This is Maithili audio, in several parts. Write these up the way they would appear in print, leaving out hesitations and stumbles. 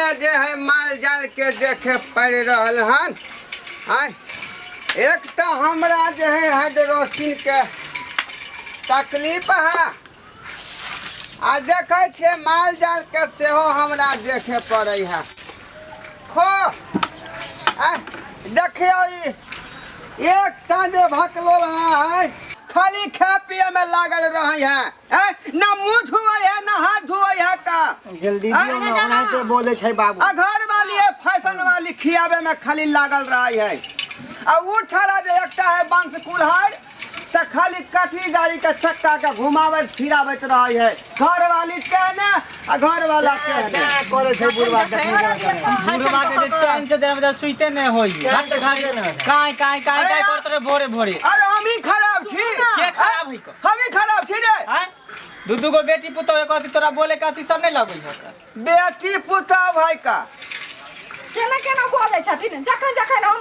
में जे है माल जाल के देखे पड़ि रहल हन। आय एक तऽ हमरा जे है हाइड्रोसिन के तकलीफ है आ देखै छियै माल जाल के सेहो हमरा देखे पड़ै है। खो आय देखियौ ई एकटा जे भकलोल है खाली खाए पिए में लागल रहै है। ए, ना मुंह धुआई है ना हाथ धुआई है का जल्दी दियौ ना, ओनाहिते बोलै छै बाबू। आ घर वाली है फैशन वाली खियाबे में खाली लागल रही है। आ उ ठड़ा जे एकटा है बंश कुल्हड़ से खाली कथी गाड़ी के चक्का के घुमाबैत फिराबैत रही है। घर वाली के ने आ घर वाला के ने। क्या करे छै बुढ़वा देखने के करे। बुढ़वा के जे चैन से जरा बजा सुइते नहीं होई। चैन हट से घड़ी सुइते नहि होई। काय काय काय अरे काय यार। करत रहे भोरे भोरे। अरे हम ही खराब छी। के खराब होई को? हम ही खराब छी रे। आँय? दू दू गो बेटी पुतोह एक अथी तोरा बोले के अथी सब नहीं लगै है। बेटी पुतोह भाई का केना केना बोलै छथिन। जखन जखन हम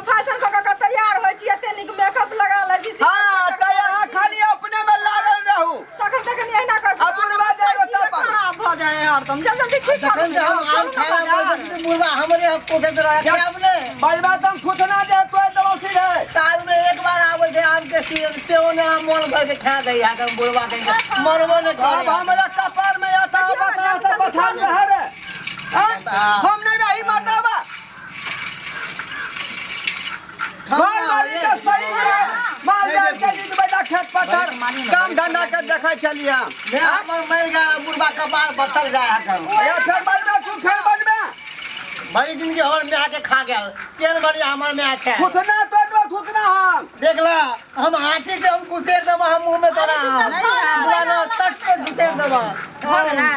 फैशन कऽ कऽ तैयार होइ छी, एते नीक मेकअप लगा लै छी, हाँ, तऽ अहाँ खाली अपने में लागल रहू। तखन तखन एहिना कर आ बुढ़वा जाय ओतऽ पर। खराब भऽ जाइ है हरदम। जब जल्दी ठीक करू जखन जे हम ने, आम चलू ने खाय लए बाजार। बैठै छी तऽ बुढ़वा हमरे हम पोसैत रहै, खायब ने। बजबा तऽ हम थुथना जाय तोय देबौ छी रे। साल में एक बार आबै छै आम के सीजन, सेहो ने हम मोन भर के खा दै है, हम बुढ़वा के मरबो ने सब करे। हमरा कपार में आता बता से बथान रहे रे। आँय? हम नहीं रही माताबा। घर वाली के सही में माल जाल के नीक बेजा खेत पथार काम धंधा के देखै छलियै हम। ने हमर मरि गेल बुढ़वा कपार बतल जाय है करू। या फेर बजबे तू फेर बजबे। भरि जिंदगी हमर माय के खा गेल, तेहन बढ़िया हमर माय छै। थुथना तो दो थुथना हम। देख ला हम हाथी के हम घुसेर देबो हम मुंह में तोरा। पूरा ना सट से घुसेर देबो। भऽ गेलै?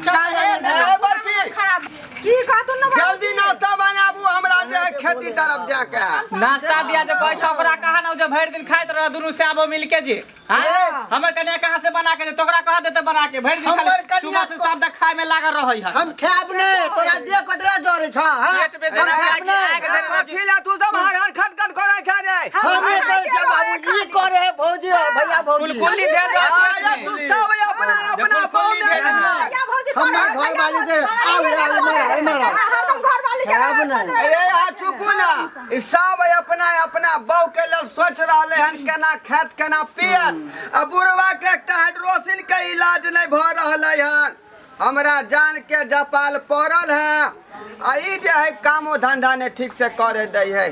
ए, बड़की। खराब की कहतुन ने बाबूजी? जल्दी नाश्ता बनाबू हमरा जे है खेती तरफ जाके। नाश्ता दिया जे कहै छ ओकरा कहा ना जे भरि दिन खाइत रह दुनू श्याबो मिलके जे। हाँ? हमर कन्या कहाँ से बना के दे? तोकरा कहाँ देते बना के? भरि दिन खाली हमर कन्या सुबह से शाम तक खाए में लागल रहै है। हम खायब ने, तोरा देह कतरा जरै छ, हाँ? पेट में हम देना खायब आगि, ने। आगि देना। कथी ला तू सब हर हर खट खट करै छ रे? हम ये करै छियै बाबूजी, ई करे है भौजी और भैया भौजी। कुलकुली दे दो अरे पेट में। तू सब अपना अपना कुलकुली पाँव दे में दो। ना। भैया भौजी हमर करे है, घर वाली भैया के भौजी आउ, करे है, आउ, इमहर आउ, इमहर आउ। हाँ, हरदम घर वाली के खायब ने। ए आ चुपू ना, ई सब अपना अपना बहू के लेल सोच रहले हन केना खायत केना पियत। आ बुढ़वा के एकटा हाइड्रोसिन के इलाज नहीं भऽ रहलै हन। हमरा जान के जपाल पड़ल है। आ ई जे है कामो धंधा ने ठीक से करे दै है।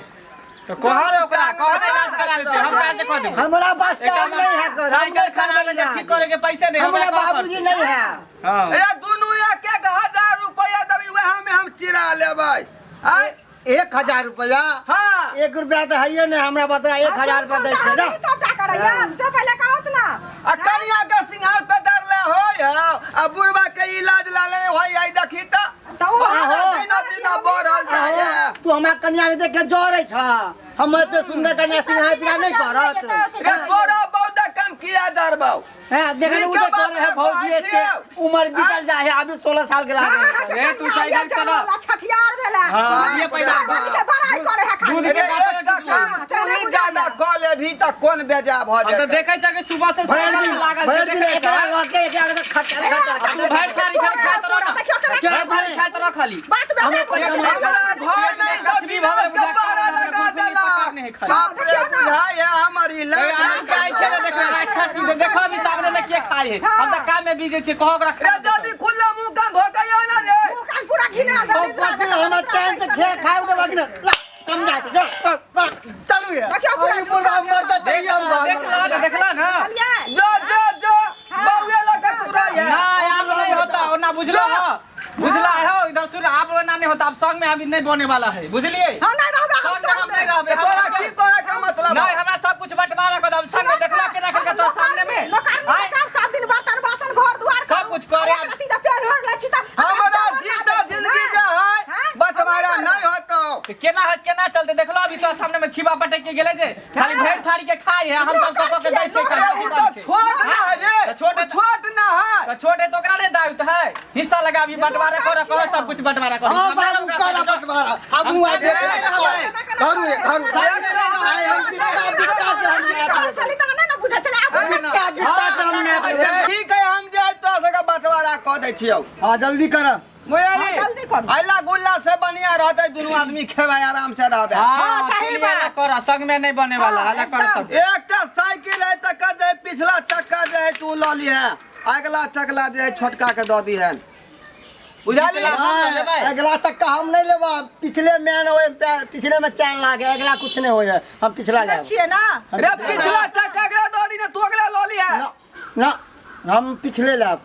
तो कह रे ओकरा, कह ने इलाज करा लेते, हम कहाँ से कह देबै? हमरा पास एक काम नहीं है कर, हम साइकिल नहीं खराब करबै है, इलाज। ठीक करे के पैसे नहीं, हमरा हमरा कह बाबूजी करतै। नहीं है। हाँ। अरे दुनू एक एक हजार रुपया देबै वएह में हम चिरा लेबै। आय 1000 रुपया? हाँ। 1 रुपया तो है नहीं हमरा बतरा, 1000 रुपया दै छै। जा। सबटा करैया, से पहिले कहत ना। आ कनिया के सिंगार पे डरले होय है, आ बुढ़वा के इलाज ला ले होय है, देखी त। तऽ ओ आहो। दिनो दिनो बढ़ल जाय है। तू हमरा कनिया के देख के जरै छ, हम एते सुंदर कनिया सिंगार पिरा नहीं करत। रे तोरा बहुत कम किया डरबौ। हैं, देख ले, उ नीके तो करे है बात भौजी, कहै एते छियौ। उम्र बीतल जाय है, अभी 16 साल के लागे। रे, तू साइकिल चला। छठियार भेला। हाँ, ये पैदा घर के बड़ाई करे है खाली। दूध के रे, बात एकटा काम तू ही ज्यादा कऽ लेबही तऽ कोन बेजा भऽ हम तऽ जेतै। देखै छ कि सुबह से भरि साइकिल दिन लागल छै, भरि दिन देखै एकरा छ। लऽ के एकरा लऽ के खट्टर खट्टर तू भरि थारी खाली खाइत रह ना। देखियौ केना भरि थारी खाइत रह खाली। बात बेजा हमर बोलै पैसा छै। हमरा घर में सब लक्ष्मी भऽ विनाश के गेल, पारा लगा पकड़ नहीं देलक। खाली। बाप रे, बुझाइ है हमर ई ए, लाइट आम के आइ खेले देखो, अच्छा सीधे देखो अभी सामने में के खाए है। हम तऽ काम में बिजी छी, कहो ओकरा रे खा जल्दी खुला मुंह कान धो के आ ना रे। मुँह कान पूरा घिना तो देलक। कथी ला हमरा चैन से खे खाए देबा कि ना? ला, कम जा जो, तो, चलू ये। देखियौ पूरा ओई बुढ़वा मरता तैयो हम घर में। देखला ना, देखला ना। बुझलियै? जो जो जो बउए लगा तू रही है। ना आब नहीं होता, ओना बुझलो हो। बुझला है, इधर सुन, आप ओना नहीं होता, अब संग में अभी नहीं बने वाला है, बुझलिए? हम नहीं रहबै, हम संग में हम संग नहीं में। रहबै, तोरा हमरा की कहै के मतलब? नहीं, हमरा सब कुछ बंटवारा कर दो, हम संग में देखला के ना करके तो सामने में। नौकरनी आय, के काम सब दिन बर्तन बासन घर दुआर सब कुछ करे। एक रत्ती जे पेड़ होर लै छी तऽ हमरा जीता जिंदगी जे है हाँ? बंटवारा नहीं होतो। तो केना है, केना चलते देखलो अभी तो सामने में छिबा पटक के गेले जे खाली भरि थारी के खाई है, हम सब कऽ के दै छै अरे खाली उ तो छोट ना है रे। तो छोट है उ छोट ना है। तो छोट है तो ओकरा नहीं दायित्व है, हिस्सा लगाबी बंटवारा कर, कहो सब कुछ बंटवारा कर। हाँ बाबू कर बंटवारा, हम हुआ हम देख सब ले। नहीं रहबै। धरू ये, धरू। एक तो हमरा आइ हम बित्ता बित्ता से हम नहीं बुझै छली तऽ नहि ने बुझै छलै, आब बुझै बित्ता बित्ता से हम नहीं अच्छा, ठीक है, हम जे तोरा सबके बंटवारा कऽ दै छियौ। हाँ जल्दी कर। बुझली? जल्दी करू। अल्ला गुल्ला से बढ़िया रहते, दुनू आदमी खेबै, आराम से रहबै। हाँ, सही चुल्ही बात। हल्ला कर, संग में नहीं बने वाला, हाँ, हल्ला कर एकदम। सब। एकटा साइकिल है तकर जे पिछला चक्का जे है तू लऽ लिहे, अगला चकला जे है छोटका के दऽ दिहन, बुझाली? पिछला हम लऽ लेबै। अगला तक का हम नहीं लेबा, पिछले मैन होए, पिछले में चैन लागे, अगला कुछ नहीं होए, हम पिछला सुनै लेब। छियै ना? रे पिछला चक्का अगला दऽ दी ने, तू अगला लऽ लिहे। ना ना, हम पिछले लेब,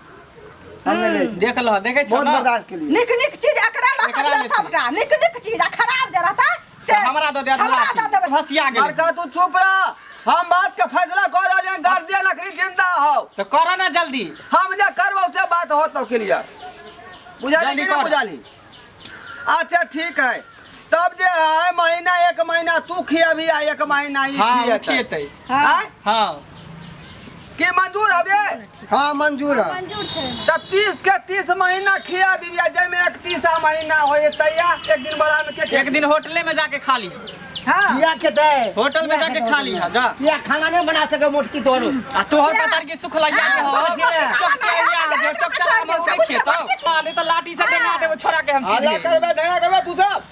हम नहीं ले। देख लह, देखै छौ बहुत ना? बर्दाश्त के लिए। नीक नीक चीज एकरा लऽ कऽ एकरा दियौ लेतै। सबटा, नीक नीक चीज आ खराब जे रहतै से हमरा दऽ दे अधला हमरा दऽ देबै। भसिया गेलै। बड़का तू चुप रह, हम बात के फैसला कर रहलियै हन, गार्जियन अखनी जिंदा हौ। तऽ करऽ ना जल्दी। हम जे करबौ से बात होतौ क्लियर, बुझाली जल्दी कि नहीं कर। बुझाली? अच्छा ठीक है, तब जे है महीना एक महीना तू खियाबी आ एक महीना ई हाँ, ओ खिएतै। खिएतै। आँय? हाँ। की मंजूर हौ रे? हाँ मंजूर है। मंजूर छै। तब 30 के 30 महीना खिया दिबिया, जाहिमे 31 महीना होय तैया एक दिन बड़ा में के एक दिन होटले में जाके खा ली। हाँ। किया खेतै? होटल में किया जाके खेतै? खा लीहा, जा। किया खाना नहीं बना सके मोटकी तोर? आ तोहर पता की सुख लगिया हाँ, हो। बहुत मोटकी चौकटिया खाना जे है, चौकटिया छोड़ हम दियौ, नहीं सब खेतौ। मोटकी हाँ, नहीं तो लाठी से डंगा देबो छोड़ा के हम हल्ला सीधे। करबे, धंधा करबे तू सब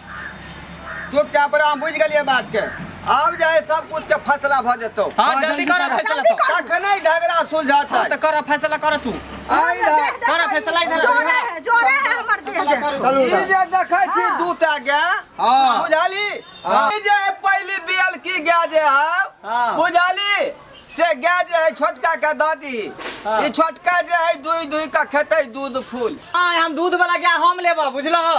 चुपचाप रह, हम बुझि गेलियै बात के। आब जे है सब कुछ के फैसला भऽ जेतौ। हाँ, जल्दी कर फैसला तो। तखने झगड़ा सुलझतै। हाँ, तऽ कर फैसला कर तू। आइ देह रह। कर फैसला इधर। जोरे है, जोरे है हमर देह फैसला देह। करू। चलू ई जे देखै छी दूटा गाय, हाँ। बुझाली? ई जे है पहली बियल की गाय जे है, हाँ। बुझाली? से गाय जे है छोटका के दऽ दी। हाँ। ई छोटका जे है दुई दुई का खेतै दूध फूल। हाँ, हम दूध वाला गाय हम लेबो, बुझलहो?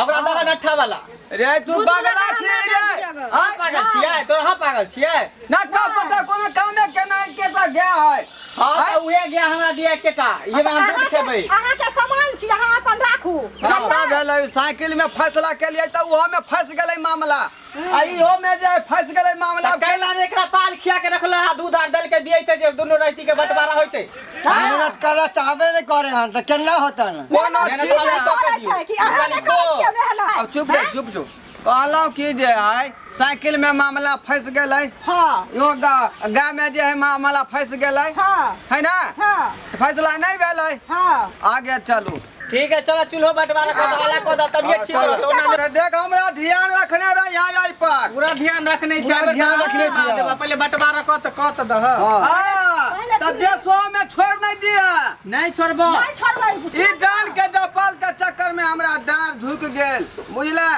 ओकरा दबा नट्ठा वाला। रे तू दूध वाला बगला तऽ छी हमरा रे। दऽ दिअ। आँय? पागल छियै तोरा? हाँ, पागल छियै। नट्ठा पता कोनो कामे के नहि के तऽ गाय है। हाँ, तऽ उहे गाय हमरा दिया एकेटा, इहे में हम दूध खेबै। अहाँके सामान छी, अहाँ अपन राखू। कत्ता भेलै साइकिल में फैसला केलियै तऽ ओहो में फंस गेलै मामला, आ इहो में जे फंस गेलै मामला। तऽ कैला ने एकरा पाल खिया के रखलो है, दूध आर दल के दियैते जे दुनू रैती के बंटवारा होइते। मेहनत करऽ चाहबे नहीं करे हन तऽ केना होतन? कोनो मेहनत चीज वाला है। कऽ करै छै कि अहाँ नहि करै छियै मेहनत? अब चुप रे, चुप चुप। कहलहुँ कि जे है साइकिल में मामला फंस गेलै, हाँ। इहो गाय में जे है मामला फंस गेलै, हाँ। है ना? हाँ। तऽ फैसला नहि भेलै। हाँ। आगे चलू। ठीक है, चलो चूल्हो बंटवारा कऽ दऽ, हल्ला कऽ दऽ, तभिए ठीक चलो। रहतौ। तऽ देख, हमरा ध्यान रखने रह यहाँ एहि पर। पूरा ध्यान रखने छियै। पूरा ध्यान रखने छियै। पहिले बंटवारा कऽ तऽ कऽ तऽ दह। हाँ, तऽ बेसो में छोड़ नहीं दिया। नहीं छोड़बो। नहि छोड़बै। ई जान के जपल के चक्कर में हमरा डाँर झुक गेल, बुझले?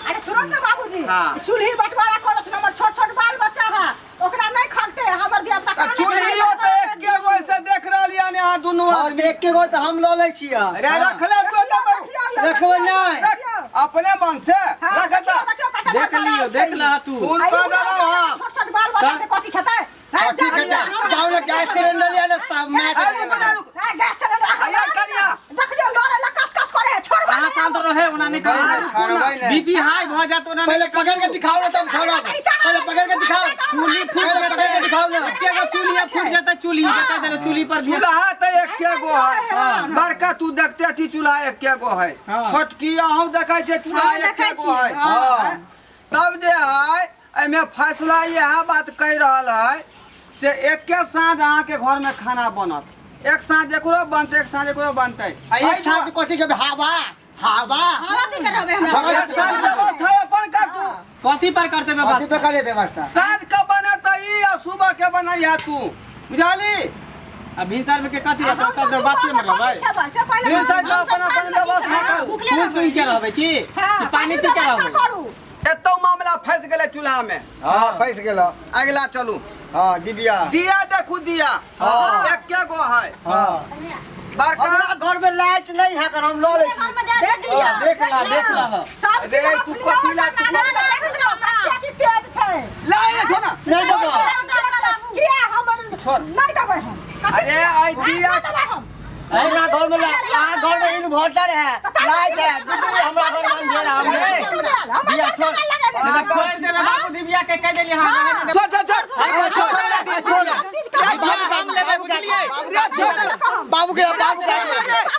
अरे सुनो ने बाबूजी। हाँ। चूल्ही बंटवारा कऽ देथुन, हमर छोट छोट बाल बच्चा है, ओकरा नहीं खगते हमर धिया पुता। आ चूल्हियो तऽ एके गो से देख रहलियै ने अहाँ दुनू और आदमी। एक के गो तऽ हम लऽ लै छियै। रे रखले तो ना बरू। रखबै नहि। रख, अपने मन से रख तऽ। देख लियो, देख लह तू। फोन कऽ देबौ हम। छोट छोट बाल बच्चा से कथी खेतै? कथी खेतै? जाउ ने गैस सिलेंडर लिअ ने सब मैच। अरे रुको ना, रुको। गैस सिलेंडर अरे करिया। देख लियो, लड़े ला कस कस करे है, छोड़बै अहाँ नहि। शांत रहे, ओना नहीं अरे करे। रुकू ना। बीपी हाई भऽ जात ओना। पहिले पकड़ के दिखाओ ना तब छोड़ब। पहिले पकड़ के दिखाओ। चूल्ही फूट पहिले पकड़ के दिखाओ ना। एके गो चूल्ही फूट जेतै, चूल्ही बता देले चूल्ही पर दिया। चूल्हा तऽ एके गो है बड़का, तू देखते थी चूल्हा एके गो है। हाँ। छोटकी अहूँ देखै छियै चूल्हा हाँ, एके देखै गो है। छियै, हाँ। तब जे है एहिमे फैसला इएह बात कहि रहल है से एके साँझ अहाँके घरमे खाना बनत, एक साँझ एकरो बनतै, एक साँझ एकरो बनतै। आ एक साँझ कथी के? हवा हवा हवा पी के रहबै हमरा। एक साँझ व्यवस्था अपन कर तू। कथी पर करते कथी व्यवस्था? पे करे व्यवस्था? साँझ के बनत ई आ सुबह के बनैया तू, बुझली? आ भिनसर में के कथी रहतै? सब जब बासी में रहबै। भिनसर के अपन अपन व्यवस्था करू। भूखले फूल सुई के रहबै की हाँ, कि पानी पी के रहबै? करू। एतौ मामला फंस गेलै चूल्हा में। हाँ, फंस गेल। अगिला चलू। हाँ, दिव्या दिया देखू, दिया हाँ। एके गो है। हाँ। बड़का हमरा घर में लाइट नहीं है कर, हम लऽ लै छी। देख लिअ। देख ला, देख ला। सब चीज रे, तू अपने कथी ला- लागल छै, कतेक तेज छै। ला ए छो ना। नहीं देबो। किया हम नहीं देबै हम? कथी अरे, आई दिया- नहीं देबै हम। हमरा घर में अहाँ घर में इन्वर्टर है, लाइट है, बिजली, हमरा घर में अंधेरा हम ए, दिया छोड़। छोड़ देबै बाबू, दिव्या के कहि देलियै। हाँ, रहै नहि देबै। छोड़ छोड़ छोड़। छोड़, छोड़ छोड़, छोड़ छोड़। छोड़। दिव्या हम लेबै, बुझलियै? रे छोड़ दे। बाबू के बाबू के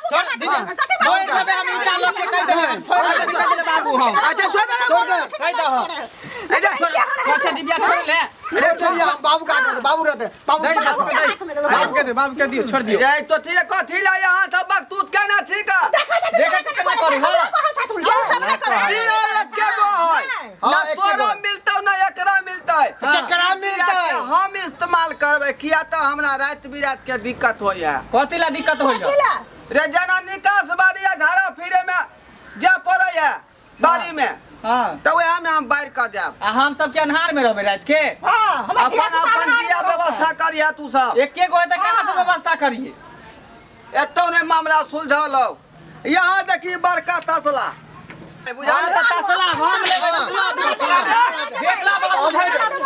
छोड़ दिव्या, छोड़ देबै हम, ईटा लऽ के कहि देलियै। छोड़ देबै, कहि देलियै बाबू हम। अच्छा छोड़ दे ना। छोड़ दे। कहि दह। अरे छोड़, अच्छा दिव्या छोड़ ले। अरे छोड़ दिया, हम बाबू का हाथ में दे, बाबू रहते बाबू दे, के हाथ में। बाबू के दे, बाबू के दियौ, छोड़ दियौ। रे तो ठीक है, कथी ला यहाँ सब बकतूत केना ठीक है? देखै छी केना करी, हाँ। पर दिया एके गो है। हाँ, ना एके तोरा गो। मिलतौ ना एकरा मिलतै। केकरा दिया मिलतै? के हम इस्तेमाल करबै, किया तऽ हमरा राति बिराति के दिक्कत होइया। कथी ला दिक्कत होइया? कथी ला? रे जेना निकास बाड़ी आ झाड़ा फिरे में जे पड़ै है बाड़ी में, हाँ, तऽ वएह में हम बाढ़ि कऽ जायब। आ हम सब के अन्हार में रहबै रात के? हाँ, हमरा अपन धिया पुता अपन अन्हार दिया में रहतै। व्यवस्था करिहे तू सब। एके गो है तऽ कहाँ से व्यवस्था करिए? एतौ ने मामला सुलझल हौ। यहाँ देखी बड़का तसला बुझल। हाँ, तऽ तसला हम लेबै। देख ला बाबू,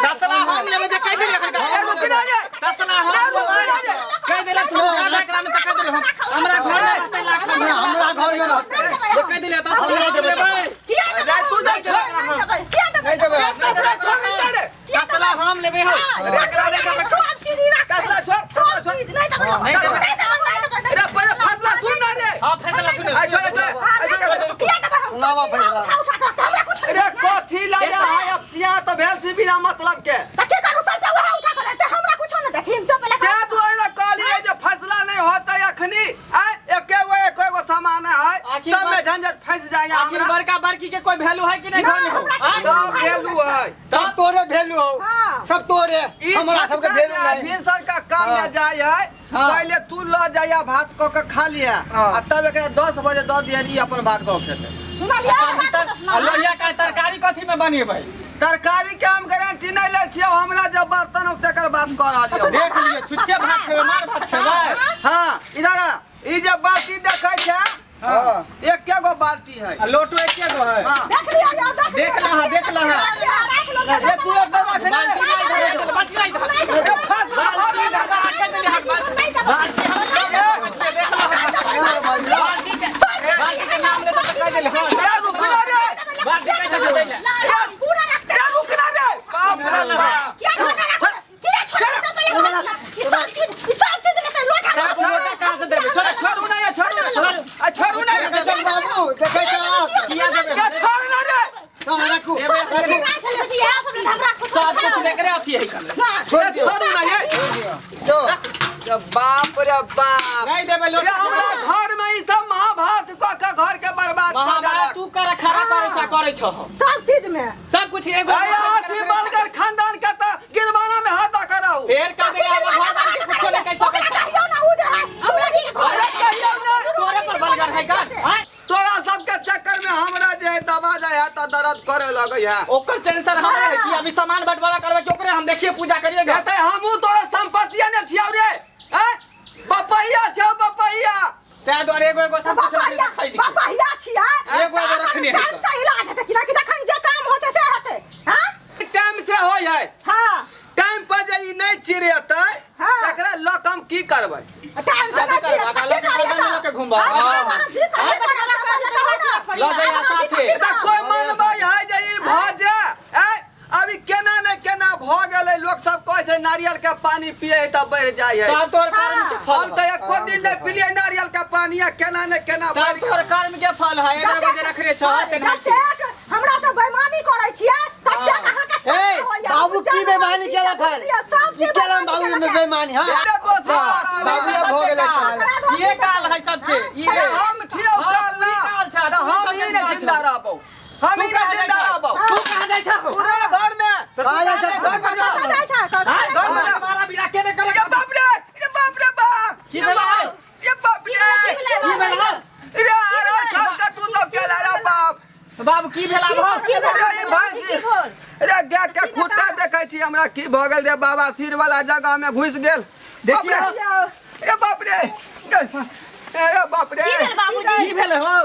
तसला हम लेबै जे कहि देली एखन। ए, रुक ना रे। तसला हम रे, रुक ना रे। कहि देले तू हमरा, एकरा में तऽ कहि देले हम हमरा घर में रहतै लाख। हमरा घर में रहतै। जे कहि देले तसला हम लेबै। किया देबै? रे, तू नहि छोड़। नहीं देबै। किया देबै? नहीं देबै। रे, तसला छोड़ नहीं रे। तसला हम लेबै हो। हाँ, एकरा रे, सब चीज ही राखतै। तसला छोड़, सब तसला छोड़। चीज नहीं देबै, नहीं देबै। नहीं देबै, नहीं देबै, नहीं रे, देबै। पहिले फैसला सुन ना रे। हाँ, फैसला सुन। आ, छोड़, छोड़, हाँ, आ, नहीं छोड़। देबै। किया देबै हम? सब सुनावा चीज फैसला। उठा उठा के हमरा कुछ रे, कथी लगे है अब सिया तऽ भेल छी बिना मतलब के। तऽ की करू? सबटा वएह उठा के लेतै, हमरा कुछो नहि देथिन सब पहिले। ते दुआरे कहलियै जे फैसला नहि होतै अखनी। आय, एके गो एके गो सामान है, आखिर सब में झंझट फंस जाए। आखिर हमरा बड़का बड़की के कोई वैल्यू है कि नहीं घर में हो? हमरा आँय? सब वैल्यू है। सब तोरे वैल्यू हो। हाँ। सब तोरे, ई हमरा सबके छोटका वैल्यू जे नहीं। भिनसर का काम में जाय है, हाँ। पहिले तू ल जाइया, भात क के खा लिया हाँ। आ तब एकरा 10 बजे दऽ दिहे, ई अपन भात क के खेतै। सुनलियै? आ लोहिया का तरकारी कथी में बनेबै? तरकारी के हम गारंटी नहीं लै छियै। हमरा जब बर्तन हो तकर बात कऽ रहल छियौ। देख लियै, छुच्छे भात खेबै, मार भात खेबै। हाँ, इधर आ। ई जे बाल्टी देखै छै, हाँ। एके गो बाल्टी है। आ लोटो एके गो है। हाँ। देख लियौ यौ, देख देख लहा, देख लहा। राख लो। रे, तू एक दबा खेला रे। बाल्टी नहीं धरे, बाल्टी नहीं धरे। रे, फसला भऽ गेल। बाल्टी हम नहीं देबै छियै, देख लहा। बाल्टी के नाम ले तऽ कहि देले। हाँ, रे, रुक ना रे। बाल्टी कहि देले दै ले। पूरा रखते। रे, रुक ना रे। बाप रे बाप। किया लोटा राखो? किया छोड़ सब पहिले हमरा? ई सब चीज, ई सब चीज लेके लोटा छोड़, राखो। लोटा कहाँ से देबै? छोड़। छोड़ू ना ये, छोड़ू ना, छोड़ू। आ, छोड़ू ना ये। देखै बाबू, देखै छ। किया देबै? रे, छोड़ ना रे। चल, रखू। देबै। सब चीज राख ले, सब कुछ एकरे अथी है कल। रे, छोड़ू ना ये। जो रे, बाप रे बाप। नहीं देबै रे, लोटा। हमरा घर में ई सब महाभारत कऽ के घर के बर्बाद कऽ महाभारत देलक। तू कर खड़ा करै छा, करै छह। सब चीज में सब कुछ एगो। अरे, आछी बलगर खानदान के तऽ गिरवाना में हाथ दऽ के रहू। फेर कह देगा, हमर घर बार के कुछो नहीं कहि सकै ओकरा छह। कहियौ ना, उ जे है सूरज के घर। अरे, कहियौ ना। तोरे पर बलगर है का? आँय? तोरा सबके चक्कर में हमरा जे है दबा जाय है तऽ दर्द करे लगै है। ओकर टेंशन हमरे है कि अभी सामान बंटवारा करबै कि ओकरे हम देखिए पूजा करिएगा। कहते हमहूँ तोरा संपत्तिया ने छियौ रे। हैं, बपहिया छौ, बपहिया। ताहि दुआरे एगो एगो सब कुछ रखने खाइ दी। बपहिया छियै। एगो एगो रखने है। टाइम से इलाज हेतै कि ना, कि जखन जे काम होइ छै से हेतै? हाँ। टाइम से होइ है। हाँ। टाइम पर जे ई नहि चिड़ेतै, हाँ। तकरा लऽ कऽ हम की करबै? टाइम से शादी ना करबा, चिड़ेतै, लऽ के की गर्दन में लऽ के घुमबा। हाँ, हाँ। जी करिए, लऽ जइहा साथे। तऽ कोइ मनबै है जे ई भऽ जाय? ऐं, अभी केना ने केना भऽ गेलै। लोक सब कहै छै नारियल के पानी पिए है तऽ बढ़ि जाइ है। सब तोहर कर्म के फल हम तऽ है। एको दिन नहि पिलियै नारियल के पानी, आ केना ने केना सब बढ़ि गेल। तोहर कर्म के फल है। एगो एगो जे रखने छह तेनाहिते। जतेक हमरा से बेईमानी करै छियै ततेक अहाँके ए सजा होइया। बाबू, की बेईमानी केलक हन? सब की चीज केलन बाबू बेईमानी में केलक। बेईमानी? हाँ। अरे, दोसर बाबू, भऽ गेलै काल। ओकरा दोषी ये काल है सबके ये। अरे, हम छियौ हाँ, काल तू ना। काल छह, तऽ तू हम सबके ई ने काल जिंदा छह। रहबौ, हम तू ई ने कहाँ जाइ जिंदा छह? रहबौ। तू कहाँ जाइ छह? पूरा घर में। कहाँ जाइ छह? घर में रह। कहाँ जाइ छह? कहाँ आँय? घर में रह। हमारा बिना के ने रे बाप रे, रे बाप रे बाप। की रे भेलै? बाप, रे बाप रे। की भेल हौ? रे, आर आर खट के तू सब केला रे बाप। बाबू, की भेल आब हौ? रे, ई भैंसी रे, गाय के खुट्टा देखै छी। हमरा की भऽ गेल रे? बाबा सिर वाला जगह में घुसि गेल। बाप रे। देखियौ। रे बाप रे, रे बाप रे। की भेल हौ?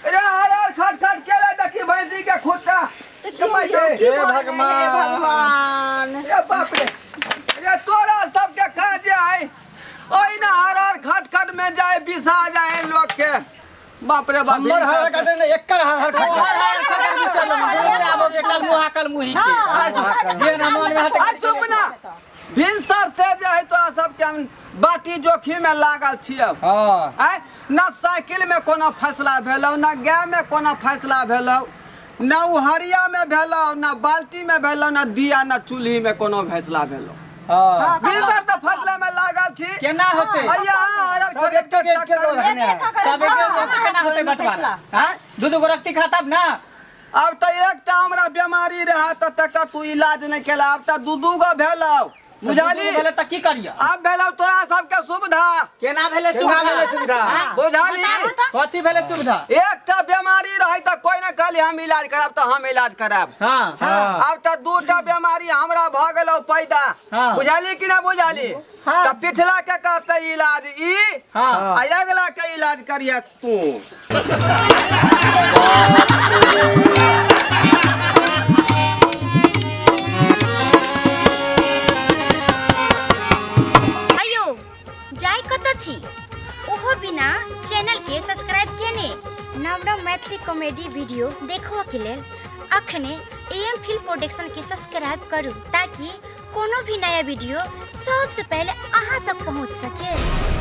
रे, आर आर खट खट केला, देखी भैंसी के खुट्टा। रे माय गे। हे भगवान। भगवान। रे बाप रे। रे, तोरा सबके कहा जे है ओहिना हर हर खट खट में जाए, बिसा जाए लोग के। बाप रे बाप। हमर हर कटे ने, एकर हर हर खटे। तोहर हर खटर बिसरल हम। दुनू से आबोगे कल मुहा कल मुही के जे ना मन में हटे। आ, चुप ना। भिनसर से जे है तोरा सबके हम बाटी जोखी में लागल छियौ। हाँ। आँय, न साइकिल में कोनो फैसला भेलौ, न गाय में कोनो फैसला भेलौ, न उ हरिया में भेलौ, न बाल्टी में भेलौ, न दिया, न चूल्ही में कोनो फैसला भेलौ। हाँ भिनसर तऽ फसले में लागल छी। केना होते? अइया अगर सब एक एक एक चक्कर में। रखने है। सब एक एक केना होते बंटवारा? हाँ, दू दू गो रखती खाता ना। अब तऽ एकटा हमरा बीमारी रहे तऽ तकर तू इलाज नहि केला, अब तऽ दू दू गो भेलौ, बुझली? भेलै तऽ की करिय? अब भेलौ तोरा सबके सुविधा। केना भेलै केना सुविधा? भेलै सुविधा? बुझली? कथी भेलै सुविधा? एकटा बीमारी रहे तऽ कोई ने कहली हम इलाज करब तऽ हम इलाज करब। हाँ। हाँ। अब तऽ दूटा बीमारी हमरा भऽ गेलौ पैदा। हाँ। बुझली कि ना बुझली? हाँ। तऽ पिछला के करते इलाज ई हाँ। आ अगला के इलाज करिए तू। अयो जाय कतऽ छी ओहो बिना चैनल के सब्सक्राइब केने? नव नव मैथिली कॉमेडी वीडियो देखबऽ के लेल अखने एम फिल्म प्रोडक्शन के सब्सक्राइब करू ताकि कोनो भी नया वीडियो सबसे पहले अहाँ तक पहुँच सके।